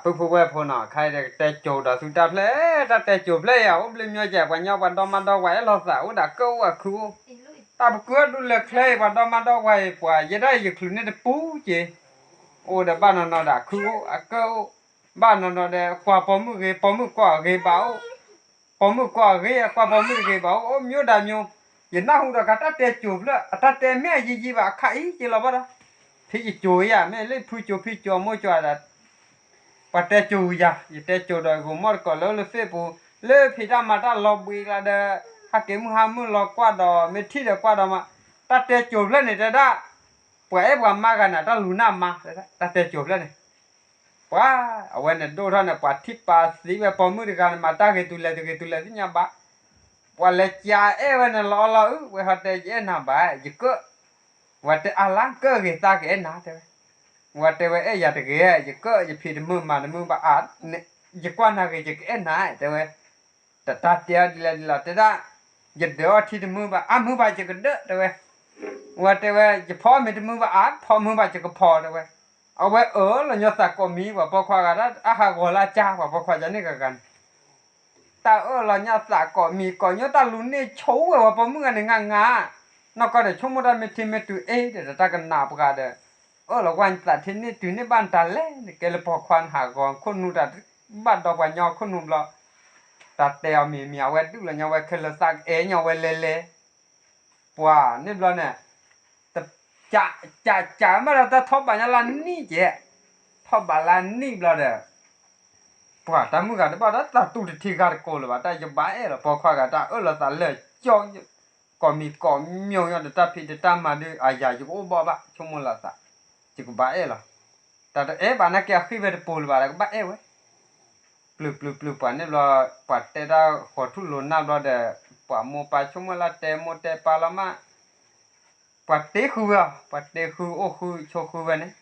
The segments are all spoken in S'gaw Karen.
ပုၢ်ဖိဝဲၢ်ဖိနီၤ ခါအံၤဒီးကတဲစိၤဒီးသုတၢ်ဖျၢၣ်, တၢ်တဲစိၤဖျၢၣ်အံၤ အိၣ်ဘျုးမံၤကဲ ပှၤညီပှၤဒီမါဒီဝဲအဲၣ်လိာ်သး အိၣ်ဒီးကၢၣ်အိၣ်အခုအိၣ်, တၢ်ပကုၢ်ဒူလၢချၢအံၤ ပှၤဒီမါဒီဝဲအံၤ ပှၤယဲဒၣ်ယချုးန့ၢ်တပူၤက့ၤ, အိၣ်ဒီးဘၣ်နီၢ်နီၢ်ဒီးအခုအိၣ်အကၢၣ်အိၣ်, ဘၣ်နီၢ်နီၢ်ဒီးကွၢ်ပိာ်မုၣ်ဂ့ၤ ပိာ်မုၣ်ကွၢ်အဂ့ၤဘၣ်အိၣ်, ပိာ်မုၣ်ကွၢ်အဂ့ၤ အကွၢ်ပိာ်မုၣ်တဂ့ၤဘၣ်အိၣ်, အိၣ်မျိုးဒါမျိုး, ယနၢ်ဟူဒီးကတၢ်တဲစိၤဖျၢၣ် အတၢ်တဲမ့ၢ်အယံၤယံၤဘၣ် အခါအံၤက့ၤလီၤဘၣ်ဒီး, ဖံယစိၤယၤ မ့ၢ်လၢဖုစိၤဖံစိၤအမိၢ်စိၤဒီး ပှၤတဲစိၤယၤ ယတဲစိၤဒီးဂိၤမီၢ်တကိးလၢလၢ Facebook လၢဖံးတၢ်မၤတၢ်လီၤဘှံးကျါဒီး ဟးက့ၤမုၢ်ဟါမုၢ်လီၤကွၢ်ဒီး မ့ၢ်ထံၣ်ဒီးကွၢ်ဒီးမး, တၢ်တဲစိၤဖျၢၣ်န့ၣ်တဲဒၣ်, ပှၤအဲၣ်ပှၤမါဂၤန့ၣ် တၢ်လူၤနၢ်မါ, တၢ်တဲစိၤဖျၢၣ်န့ၣ်, ပှၤ, အဝဲန့ၣ်ဒိၣ်ထီၣ်န့ၣ် ပှၤထံၣ်ပာ်သံဝဲပိာ်မုၣ်တဂၤန့ၣ် မၤတၢ်ဂ့ၤတူၢ်လဲၤတဂ့ၤတူၢ်လဲၤသ့ၣ်ညါဘၣ်, ပှၤလဲၤကးအဲၣ်ဝဲန့ၣ်လီၤအီလီၤအု ဝဲဟီတဲယအဲၣ်နၤဘၣ် ယကၢၣ်, ဝဲတဲအါလါကၢၣ်ဂ့ၤသးကအဲၣ်နၤတဲဝဲ ဝဲတဲဝဲအဲၣ်ယၤတဂ့ၤ ယကၢၣ် ယဖံးတမုာ်မၤတမုာ်ဘၣ်အါ, ယကွၢ်နၤဂ့ၤ ယကအဲၣ်နၤ တဲဝဲ, တတၢ်တဲအီၤဒ်လဲၣ်ဒ်လဲၣ် တဲဒၣ်, ယဒၢးအီထံတမုာ်ဘၣ် အါမုာ်ဘၣ်ယကဒၢး တဲဝဲ, ဝဲတဲဝဲ ယဖီမ့ၤတမုာ်ဘၣ်အါ ဖီမုာ်ဘၣ်ယကဖီ တဲဝဲ, အဝဲအၢၣ်လီၤညီသးကိးမံၤ ပှၤပိာ်ခွါဂၤဒၣ် အဟးဂီၤလၢအကၢ် ပှၤပိာ်ခွါကန့ၣ်ဂၤဂၤန့ၣ် တၢ်အၢၣ်လီၤညါသးကိးမံၤ ကိးညိတၢ်လူၤန့ၢ်ဆိဝဲပှၤပိာ်မုၣ်ဂၤန့ၣ် ငါငါ, နီၢ်ကီၢ်ဒီးဆိကမိၣ်တၢ်မ့ၢ်ထံမ့ၢ်တုၤအ့ၣ်ဒီးတၢ်ကနၣ်ပှၤဒီး, အၢၣ်လီၤကွၢ်သးထံန့ၢ်တုၤန့ၢ်ဘၣ်နတၢ်လဲၣ် နကဲလၢပိာ်ခွါနဟးဂီၤခိၣ်နူာ်တၢ်, ဘၣ်ဒီးပှၤညီခိၣ်နူာ်ဘျီ, တၢ်တဲအီၤမံၤမံၤ အဝဲဒုးလီၤညီဝဲခဲလၢာ်သးကအဲၣ်ညီဝဲလဲၤလဲၤ ပှၤန့ၣ်ဘျီန့ၣ်, ကးကးမ့ၢ်ဒီးတၢ်ထီၣ်ဘးညါလၢနံၣ်ကဲ, ထီၣ်ဘးလၢနံၣ်ဘျီဒီး, ပှၤတၢ်မုၣ်ဂၤတဘၣ်ဒီးတၢ်တူၢ်တထံဂၤတကိးလၢၤဘၣ် တၢ်ယဘၣ်အဲၣ်လီၤပိာ်ခွါဂၤတၢ်အၢၣ်လီၤသးလၢာ်ကၠီ, ကိးမံၤကိးမံၤညီဒီးတၢ်ဖံးတၢ်မၤဒုး အယၤယကအိၣ်ဘီၣ်ဘၣ် ဆိကမိၣ်လီၤသး, ယကဘၣ်အဲၣ်လီၤ, တၢ်တအဲၣ်ဘၣ်နာ်က့အဃံဖဲတပိၤလၢၤဘၣ်ဒီးကဘၣ်အဲၣ်ဝဲ ပျုၤပျုၤပျုၤပှၤန့ၣ်ဘျီ, ပှၤတဲတၢ်ဃီၤထူၣ်လိာ်နၢ်ဘျီဒီး, ပှၤမိၢ်ပၢ်ဆိကမိၣ်လၢတဲမိၢ်တဲပၢ်လီၤမး, ပှၤတ့ဃုဝဲအီၤ ပှၤတ့ဃုအိၣ်ဃုဆိဃုဝဲန့ၣ်,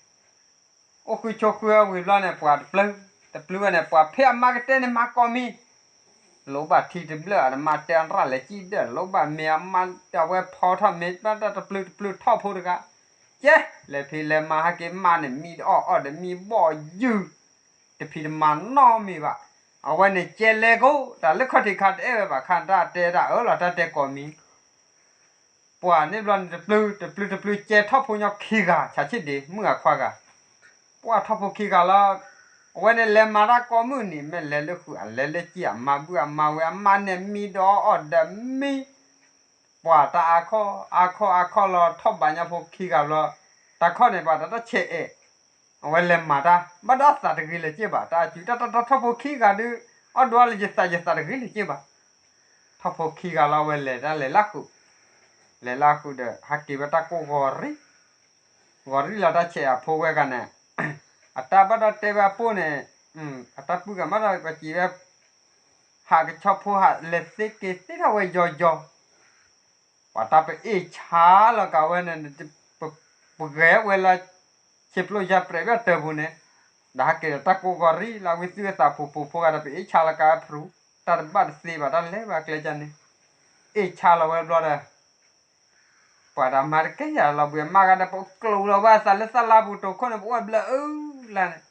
အိၣ်ဃုဆိဃုဝဲဝံၤဘျီန့ၣ် ပှၤတပျုၤ, တပျုၤဝဲန့ၣ် ပှၤဖဲအမါကတဲန့ၣ်မၤကိးမံၤ, လိၣ်ဘၣ်ထံတဘျၢၣ်အတမါတဲရၣ်လဲၤကံၣ်ဒၢၣ် လိၣ်ဘၣ်မ့ၢ်အမါတဲဝဲဖီထီၣ်မ့ၢ်ဘၣ်တၢ်တပျုၤတပျုၤထီၣ်ဖိတဂၤ, ကဲ, လဲၤဖံးလဲၤမၤဟဲက့ၤမါန့ၣ် မံဒီးအီၣ်အီၣ်ဒီးမံဘီၣ်ယုၢ် တဖံးတမၤနီတမံၤဘၣ်, အဝဲန့ၣ်ကဲလဲၤကိး တၢ်လၢခီၣ်ထံးခါတအဲၣ်ဝဲဘၣ်ခါ တၢ်တဲတၢ်အၢၣ်လီၤတၢ်တဲကိးမံၤ, ပှၤန့ၣ်ဘျီန့ၣ်တပျုၤ, တပျုၤတပျုၤကဲထီၣ်ဖိညီခံဂၤ ဆးဆ့ၣ်ဒ့ မုၣ်ဂၤခွါဂၤ, ပှၤထီၣ်ဖိခံဂၤလီၤ, အဝဲန့ၣ်လဲၤမၤတၢ်ကိးမုၢ်နံၤ မ့ၢ်လဲၤလၢဃုာ်အလဲၤလၢကံၣ် အမါဘုၣ်အမါဝဲ အမါန့ၣ်မံဒီးအီၣ်အီၣ်ဒီးမံ ပှၤတၢ်အါခီၣ်အါခီၣ်အါခီၣ်လီၤ ထီၣ်ဘးညါဖိခံဂၤဘျီ, တၢ်ခီၣ်န့ၣ် ပှၤတၢ်တၢ်ဆဲးအဲး, အဝဲလဲၤမၤတၢ် ဘၣ်ဒီးသးတဂ့ၤလၢၤက့ဘၣ် တၢ်အစုတၢ်တၢ်ထီၣ်ဖိခံဂၤဒုး, အီၣ်ဒိးလၢယသးယသးတဂ့ၤလၢၤက့ဘၣ်, ထီၣ်ဖိခံဂၤလီၤ အဝဲလဲၤတၢ်လဲၤလၢဃုာ်, လဲၤလၢဃုာ်ဒီး ဟးက့ၤဝဲတၢ်ကိၢ်ဂီၤရံၣ်, ဂီၤရံၣ်လီၤတၢ်ဆဲးအဖိဝဲဂၤန့ၣ်, အတၢ်ဘၣ်ဒီးတဲဝဲအပိၢ်န့ၣ်, အတၢ်ပုၢ်ဂၤမးဒီးပစံးဝဲ ဟးကဆီဖိဟးလဲၤသ့က့ၤသ့ထီၣ်ဝဲယီၤယီၤ, ပှၤတၢ်ပအ့ၣ်ဆါလီၤကးဝဲန့ၣ်, ပဂဲၤဝဲလၢ ဆ့ပျိယါပြဲးဘၣ်တၢၢ်ပူၤန့ၣ်, ဒီးဟးက့ၤဒီးတၢ်ကိၢ်ဂီၤရံၣ်လၢဝံသးစူၤအသးဖိ ဖိဖိဂၤဒီးပအ့ၣ်ဆါလီၤကးဖရူ, တၢ်တဘၣ်တသ့ဘၣ် တၢ်လဲၤဘၣ်ကျဲကန့ၣ်, အ့ၣ်ဆါလီၤဝဲဘျီဒီး ပှၤတၢ်မၤတကဲယၤလီၤဘှံးအမါဂၤဒီး ပကျိၤလီၤဝဲအသးလၢသၣ်လါပူၤ တိာ်ခိၣ်န့ၣ် ပအိၣ်ဘျၢအၢလၢန့ၣ်,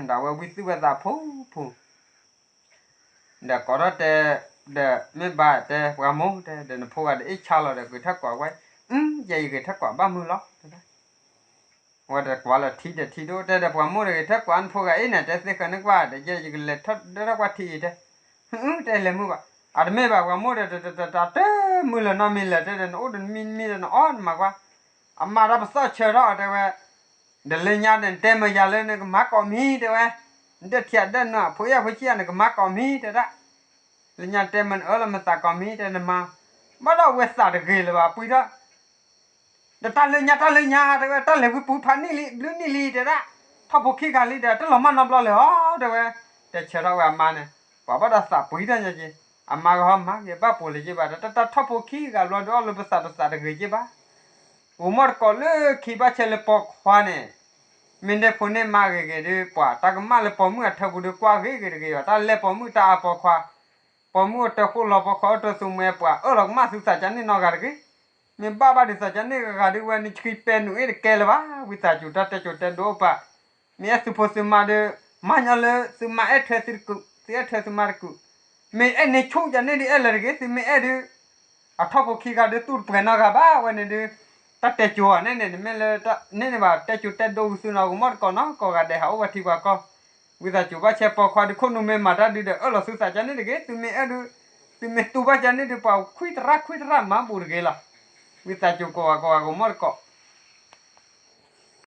ဒီးအဝဲဝံသးစူၤအသးဖိဖိ ဒီးကိးထီၣ်တဲ, ဒီးမ့ၢ်ဘၣ်တဲပှၤမိၢ်တဲ ဒီးနဖိဂၤဒီးအ့ၣ်ဆါလီၤဒီးဂဲၤထၢၣ်ကွၢ်ဝဲ, အု, ယဲယဂဲၤထၢၣ်ကွၢ်ဘၣ်မုာ်လီၤ, ဝဲဒီးကွၢ်လီၤထံဒီးထံဒိၣ်တဲဒီးပှၤမိၢ်ဒီးဂဲၤထၢၣ်ကွၢ် နဖိဂၤအ့ၣ်န့ၣ် တဲသ့ဃၢၤန့ၢ်ကွၢ်ဒီး ယဲယကလဲၤထီၣ်ဒၢထီၣ်ကွၢ်ထံအံၤတဲ, အု, တဲလဲၤမုာ်ဘၣ်, အတမ့ၢ်ဘၣ်ပှၤမိၢ်ဒီး တတတတၢ်တမုာ်လၢၤနီတမံၤလၢၤတဲဒီး နအိၣ်ဒီးနမံနမံဒီးနအီၣ်နမၤကွၢ် အမါတၢ်ပသီၣ်ဆၢထီၣ်တဲဝဲ, ဒီးလၢညါဒီးနတဲမၢယၤလၢနကမၤကိးမံၤတဲဝဲ, နဒၢထံအဒၢနုာ်အဖိအ့ၣ်အဖိဆံးအနကမၤကိးမံၤတဲဒၣ်, လၢညါတဲမၢနအၢလီၤမသးကိးမံၤတဲနမၤ, ဘၣ်ဒီးဝဲသးတဂ့ၤလၢၤဘၣ်ပှံထီၣ် ဒီးတၢ်လၢညါတၢ်လၢညါတဲဝဲ တၢ်လဲၤဝံပူၤဖးနံၣ်လံ ဘျုးနံၣ်လံတဲဒၣ်, ထီၣ်ဖိခံဂၤလံဒီး တလီၤမၢ်နီတဘျီလၢၤဧါတဲဝဲ, တဲဆၢထီၣ်ဝဲအမါန့ၣ်, ပှၤဘၣ်ဒီးသးပှံထီၣ်ညါက့ၤ, အမါကဟီမၤက့ၤဘၣ်ပိာ်လၢၤက့ၤဘၣ်ဒီး တၢ်တၢ်ထီၣ်ဖိခံဂၤဘျီဒီးအီၣ်လၢပသးတသးတဂ့ၤက့ၤဘၣ် ဂိၤမီၢ်တကိးလၢခံဘၣ်ဆဲလၢပိာ်ခွါန့ၣ်, မ့ၢ်ဒဲဖိန့ၢ်မါဂ့ၤဂ့ၤဒီး ပှၤတၢ်ကမၣ်လၢပိာ်မုၣ်အထၢပူၤဒီးကွၢ်ဂ့ၤဂ့ၤတဂ့ၤဘၣ် တၢ်လဲၤပိာ်မုၣ်တၢ်အါပိာ်ခွါ, ပိာ်မုၣ်အိၣ်တၢ်ဃိၣ်လီၤပိာ်ခွါအိၣ်တၢ်သူမှဲပှၤအၢၣ်လီၤကမၣ်သုသးကန့ၣ်နီတဂၤတဂ့ၤ, မ့ၢ်ဘၣ်ဘၣ်ဒုးသးကန့ၣ်ဂၤဂၤဒုးဝဲန့ၣ်ဆှံပဲနုာ်အ့ၣ်တကဲလၢၤဘၣ် ဝံသးစူၤတၢ်တဲကိးတဲဒိပာ်, မ့ၢ်အဲၣ်သုဖိသုမါဒီး မၤညီလၢသုမါအဲၣ်ထွဲသုတကုာ်, သုအဲၣ်ထွဲသုမါတကုာ်, မ့ၢ်အဲၣ်န့ၣ်ဆူၣ်ယၤန့ၣ်ဒုး အဲၣ်လၢၤတဂ့ၤ, သုမ့ၢ်အဲၣ်ဒုး အထီၣ်ဖိခံဂၤဒုး တူၢ်တပှဲၤနီတဂၤဘၣ်ဝဲန့ၣ်ဒုး, တၢ်တဲကိၤဧါန့ၣ်န့ၣ် နမ့ၢ်လၢ န့ၣ်န့ၣ်ဘၣ် တဲကိၤတဲဒိသုနီၤ ကမီၣ်တကိးနီၤ ကိးဂၤဒဲးဟးအိၣ်ဝဲထံပှၤကီၢ်, ဝံသးစူၤဘၣ်ဆဲးပိာ်ခွါဒုး ခိၣ်နူာ်မ့ၢ်မၤတၢ်ဒုးဒီး အၢၣ်လီၤသုသးကန့ၣ်တဂ့ၤ, သုမ့ၢ်အဲၣ်ဒုး သုမ့ၢ်တူၢ်ဘၣ်ကန့ၣ်ဒုး ပှၤခွံသရၣ်ခွံသရၣ်မၤဘူးတဂ့ၤလီၤ. ဝံသးစူၤကိးဂၤကိးဂၤ ကမီၣ်တကိး